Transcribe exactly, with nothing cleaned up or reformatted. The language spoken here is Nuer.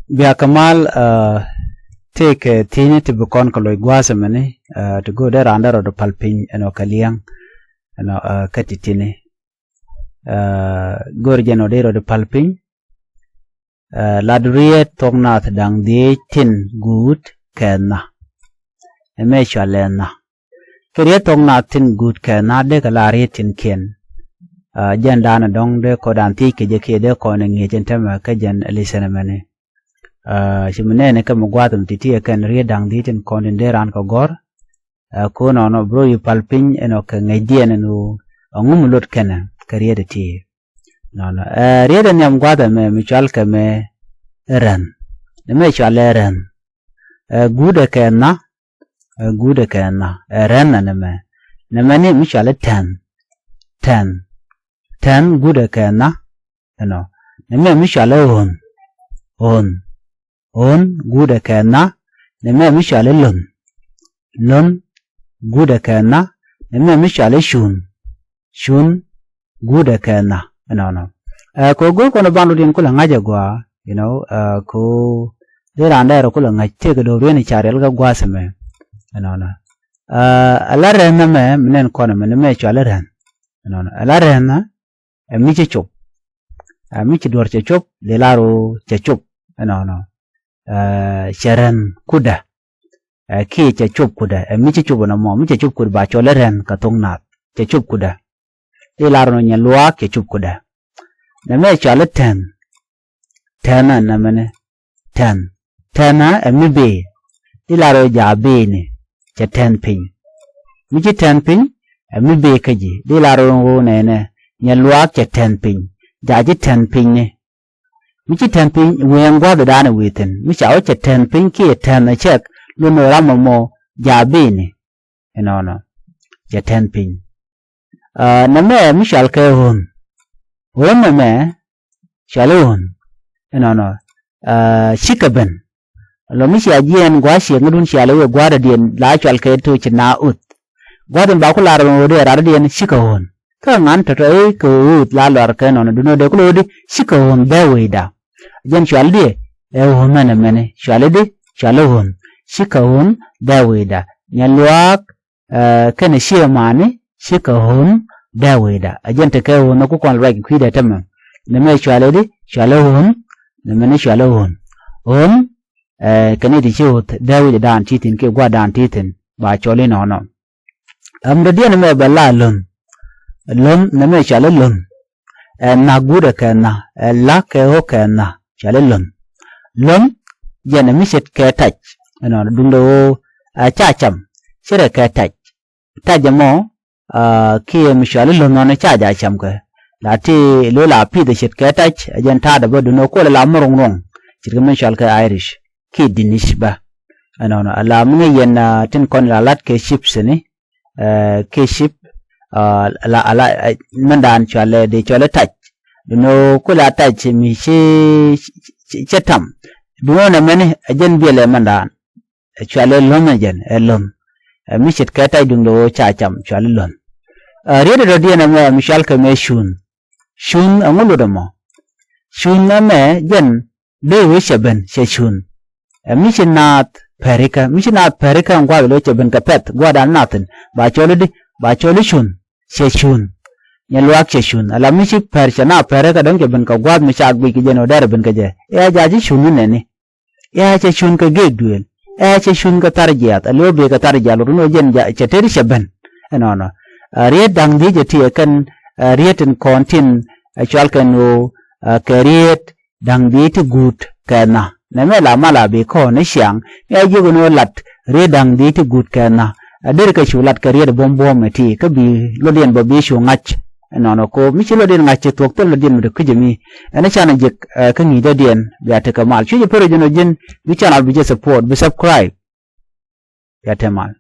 Bia kɛ mal, ah, tëëkɛ thiecni ti bi kɔn kɛ loc gua̱a̱th ɛmɛni, ah, ti go̱o̱r dee raan dee rɔɔdɛ pal piny ɛnɔ kɛ liɛŋ ɛnɔ, ah, kä ti tini. Ah, go̱o̱r jɛn ɔ dee rɔɔdɛ pal piny. Ah, lat riet thok nath da̱ŋ dhiec tin guut kɛ nhä. Ɛmɛ cɔalɛ nhä. Kɛ riet thok nath tin guut kɛ nhä dee kɛ la riet tin kiɛn. Ah, jɛn daanɛ dɔ̱ŋ dee kɔn dan thiec kɛ jɛ kiɛ dee kɔn ɛ ŋi̱eec ɛn tɛmɛ kä jɛn ɛ li̱thɛn ɛmɛni. Ah, ci mi nɛɛni kä mi gua̱a̱th mi ti̱ti̱ ɛ kɛn riet da̱ŋ dhiec tin kɔn tin dee raan kɛ gɔ̱r. Ah, ko nɔnɔ bro yi pal piny ɛnɔ kɛ ŋäcdiɛn ɛn ɣöö ɛŋu mi lot kɛnɛ kɛ riet ɛ ti. Nɔnɔ, eh, riet ɛ nhiam gua̱a̱th ɛmɛ mi cɔal kɛ mɛ rɛn. Nɛmɛ cɔal ɛ rɛn. Eh, guut ɛ kɛ nhä. Eh, guut ɛ kɛ nhä. Eh, rɛn ɛ nɛmɛ. Nɛmɛ ni mi cɔal ɛ tɛn. Tɛn. Tɛn guut ɛ kɛ nhä. Ɛnɔ. Nɛmɛ mi cɔal ɛ ɣön. Ɣön. Ɣön guut ɛ kɛ nhä. Nɛmɛ mi cɔal ɛ lön. Lön guut ɛ kɛ nhä. Nɛmɛ mi cɔal ɛ cun. Cun guut ɛ kɛ nhä. Ɛnɔnɔ. Eh, kɛ ɣöö go̱o̱r kɔn ɛ ban lot yɛn kulɛ ŋa̱c ɛ gɔaa, you know, eh, kɛ ɣöö dee raan dɛɛr kulɛ ŋa̱c tëëkɛ do̱r ruëëni ca riɛl kä gua̱a̱th ɛmɛ. Ɛnɔnɔ. Eh, ɛ la rɛn ɛmɛ mi nɛn kɔn ɛmɛ nɛmɛ cɔal ɛ rɛn. Ɛnɔnɔ. Ɛ la rɛn ɛ mi ci cop. Ɛ mi ci duɔ̱r cɛ cop dee lar ɣöö cɛ cop. Ɛnɔnɔ. Eh, cɛ rɛn kudɛ. Ɛ kiɛ cɛ cop kudɛ. Ɛ mi ci cop ɛnɔ mɔ mi cɛ cop kudɛ ba cɔl ɛ rɛn kɛ thok naath. Cɛ cop kudɛ. Dee lar ɛnɔ nyɛ luaak cɛ cop kudɛ. Nɛmɛ cɔal ɛ tɛn. Tɛn ɛ nɛmɛni. Tɛn. Tɛn ɛ mi bee. Dee lar ɣöö jaa beeni. Cɛ tɛn piny. Mi ci tɛn piny ɛ mi bee kä ji̱. Dee lar ɣöö nɛnɛ nyɛ luaak cɛ tɛn piny. Jaa ji̱ tɛn pinyni. Mi ci tɛn piny wëë ɛn gua̱a̱th dan ɛ wëë thi̱n. Mi ca wä cɛ tɛn piny kiɛ tɛn ɛ cɛk. Lun ɣöö ram ɛmɔ jaa beeni. Ɛnɔnɔ. Cɛ tɛn piny. Ah, nɛmɛ mi cɔal kɛ ɣön. Ɣön nɛmɛ cɔal i̱ ɣön. Ɛnɔnɔ. Ah, cikɛ ben. Lɔ mi cia jiɛɛn gua̱a̱th ciɛ ŋädun cia lɛ wee gua̱a̱th dɔ̱diɛn la cɔal kɛ to̱ ci na uth. Gua̱a̱th in ba ku lar ɣöö dee rar dɔ̱diɛn cikɛ ɣön. Kä ŋa̱n tɔ̱tɔ̱ i̱ kɛ ɣööth la lɔar kɛ nɔnɔ dun ɣöö dee ku lo̱o̱di cikɛ ɣön bɛ wecda. Jɛn cɔal diɛ ɛ ɣön mɛnɛ mɛni cɔal i̱ di cɔal i̱ ɣön. Cikɛ ɣön bɛ wecda. Nyɛ luaak eh, kɛnɛ ciɛ mani cikɛ ɣööm dee wecda. A jɛn tekɛ ɣööm ɛ ku kɔn ruac kɛ kui̱dɛ tämɛ. Nɛmɛ cualɛ di cualɛ ɣööm. Nɛmɛ ni cualɛ ɣööm. Ɣööm, eh, kɛn i̱ ti ci ɣöth dee wecdan ti thi̱n kiɛ gua̱dan ti thi̱n ba cɔl inɔnɔ. Ɛm dɔ̱diɛn ɛmɛ bɛ la lön. Lön nɛmɛ cualɛ lön. Ɛ nhak guut ɛ kɛ nhak ɛ la kɛ ɣöö kɛ nhak cualɛ lön. Lön jɛn ɛ mi ce̱tkɛ tac. Ɛnɔnɔ duundɛ ɣöö ɛ ca cam ce̱tkɛ tac. Tac ɛmɔ, ah, kiɛ mi cuali lo̱n nɔni ca ja cam kɛ. La ti lo̱ la pith ɛ ce̱tkɛ tac ɛ jɛn ta̱a̱dɛ bä duni ɛ kuɔlɛ la mi ruɔ̱ŋ ruɔ̱ŋ. Ce̱tkɛ mi cual kɛ Irish kiɛ Danish bä. Ɛnɔnɔ ala mi ni yɛn, ah, tin kɔn la lat kɛ chips ni, eh, kɛ chip, ah, ala, ala, eh, mɛndan cualɛ di cualɛ tac. Duni ɛ kuɔlɛ tac mi ci, ci, ci, ci tam. Duni ɛ nɛ mɛni ɛ jɛn biɛlɛ mɛndan. Ɛ cuali lön ɛ jɛn ɛ lön. Ɛ mi ce̱tkɛ tac duŋdɛ ɣöö ca cam cuali lön. Ɛ riet ɛ dɔ̱diɛn ɛmɛ mi cual kɛ mɛ cun. Cun ɛŋu luɔt ɛmɔ? Cun ɛmɛ jɛn dee ɣöö cɛ ben cɛ cun. Ɛ mi ci naath pɛrikä mi ci naath pɛrikä ɛn gua̱a̱th lo̱ cɛ ben kɛ pɛth gua̱a̱dan naathin ba cɔl i̱di ba cɔl i̱ cun. Cɛ cun. Nyɛ luaak cɛ cun ala mi ci pɛr cɛ naath pɛrikä dɔ̱ŋ cɛ ben kɛ gua̱a̱th mi ca guic kɛ jɛn ɣöö dɛrɛ ben kɛ jɛ. Ɛ a ja̱ ci cun ni nɛni. Ɛ cɛ cun kɛ gek duëël. Ɛ cɛ cun kɛ thar jiath a lo̱o̱ bee kɛ thar jiath lot ni wä jɛn cɛ tet cɛ ben. Ɛnɔnɔ. Ɛ riet da̱ŋ dhiec ɛ ti ɛ kɛn, ɛ riet in kɔn tin ɛ cual kɛn ɣöö, ɛ kɛ riet da̱ŋ dhiec ti guut kɛ nhä. Nɛmɛ la mal a bi kɔn ni ciaŋ mi a jiök ɛn ɣöö lat riet da̱ŋ dhiec ti guut kɛ nhä. A der kɛ cu lat kɛ riet buɔ̱m buɔ̱m ɛ ti kä bi lotdiɛn bä bi cu ŋa̱c. Ɛnɔnɔ ko mi ci lotdiɛn ŋa̱c ci thuɔ̱k thil lotdiɛn mi te kui̱c ɛmi. Ɛn canɛ jek, eh, kä ŋi̱i̱c dɔ̱diɛn bia tekɛ mal cuc ɛ pär jɛn ɔ ji̱n. Bi canɛ bi jɛ support bi subscribe. Bia te mal.